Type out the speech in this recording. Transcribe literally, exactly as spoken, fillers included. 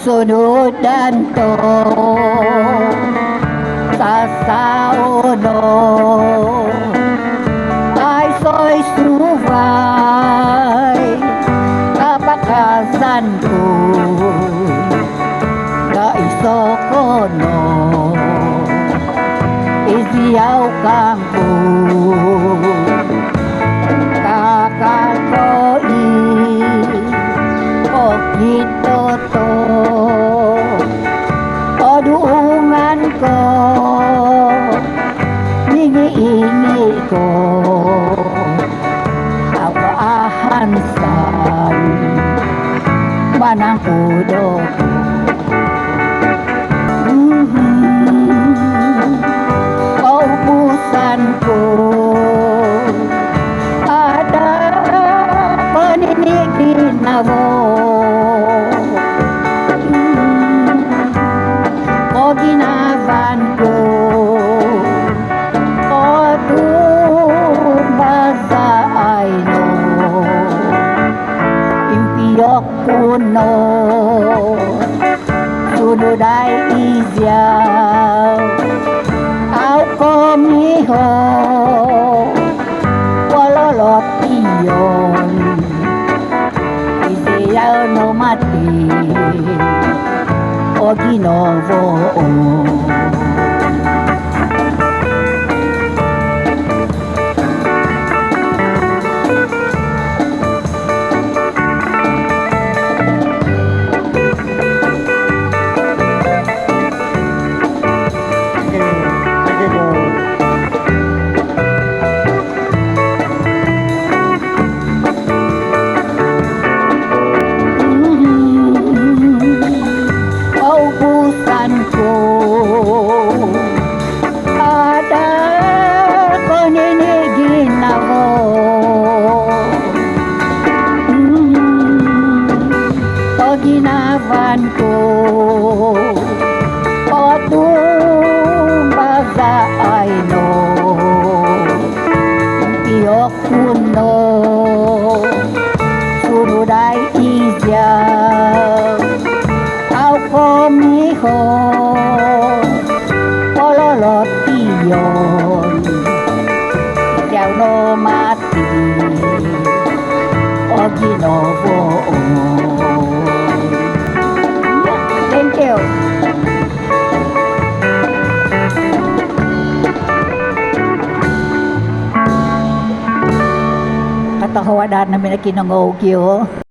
Tunudan to sasaono, aiso i suvai kapakazan ku, nga iso kono iziau kangku. Kakal ko i okito to o duungan ko, mingi-ingi ko au ko ahansan manangkudo. Kaubusan ku ada panini ginawo ko ginawan ku. Odu baza aino impiok kuno sududai iziau au komiho walolot iyon iziau no mati o ginowo. Kaubusan ku ada konini ginawo o ginawan ku. Odu baza aino impiok kuno sududai iziau au komiho walolot iyon iziau no mati o ginowo. Thank you. Katahawadan nami nakinongou kio.